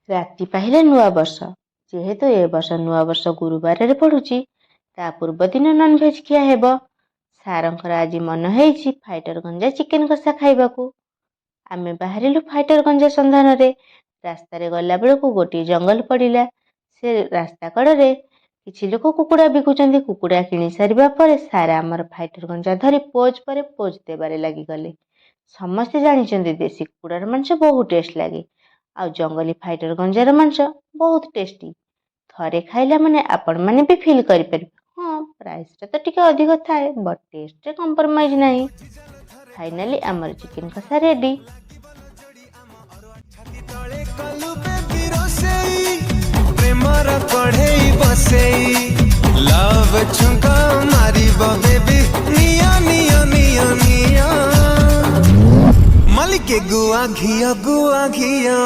ରାତି ପାହିଲେ ନୂଆବର୍ଷ। ଯେହେତୁ ଏ ବର୍ଷ ନୂଆବର୍ଷ ଗୁରୁବାରରେ ପଡ଼ୁଛି, ତା ପୂର୍ବଦିନ ନନଭେଜ୍ ଖିଆ ହେବ। ସାରଙ୍କର ଆଜି ମନ ହେଇଛି ଫାଇଟର ଗଞ୍ଜା ଚିକେନ କଷା ଖାଇବାକୁ। ଆମେ ବାହାରିଲୁ ଫାଇଟର ଗଞ୍ଜା ସନ୍ଧାନରେ। ରାସ୍ତାରେ ଗଲାବେଳକୁ ଗୋଟିଏ ଜଙ୍ଗଲ ପଡ଼ିଲା। ସେ ରାସ୍ତା କଡ଼ରେ କିଛି ଲୋକ କୁକୁଡ଼ା ବିକୁଛନ୍ତି। କୁକୁଡ଼ା କିଣି ସାରିବା ପରେ ସାର୍ ଆମର ଫାଇଟର ଗଞ୍ଜା ଧରି ପୋଜ୍ ପରେ ପୋଜ୍ ଦେବାରେ ଲାଗିଗଲେ। ସମସ୍ତେ ଜାଣିଛନ୍ତି, ଦେଶୀ କୁକୁଡ଼ାର ମାଂସ ବହୁତ ଟେଷ୍ଟ ଲାଗେ ଆଉ ଜଙ୍ଗଲୀ ଫାଇଟର ଗଞ୍ଜାର ମାଂସ ବହୁତ ଟେଷ୍ଟି। ଥରେ ଖାଇଲା ମାନେ ଆପଣମାନେ ବି ଫିଲ୍ କରିପାରିବେ। ହଁ, ପ୍ରାଇସ୍ଟା ତ ଟିକେ ଅଧିକ ଥାଏ, ବଟ୍ ଟେଷ୍ଟରେ କମ୍ପ୍ରମାଇଜ୍ ନାହିଁ। ଫାଇନାଲି ଆମର ଚିକେନ କଷା ରେଡ଼ି। ତଳେ କଲୁ ବେବି ରୋଷେଇ, ପ୍ରେମର କଢେଇ ବସେଇ, ଲଭ ଛୁଙ୍କ ମାରିବ ବେବି, ନିଅ ନିଅ ନିଅ ନିଅ ମାଲିକେ, ଗୁଆ ଘିଅ, ଗୁଆ ଘିଅ।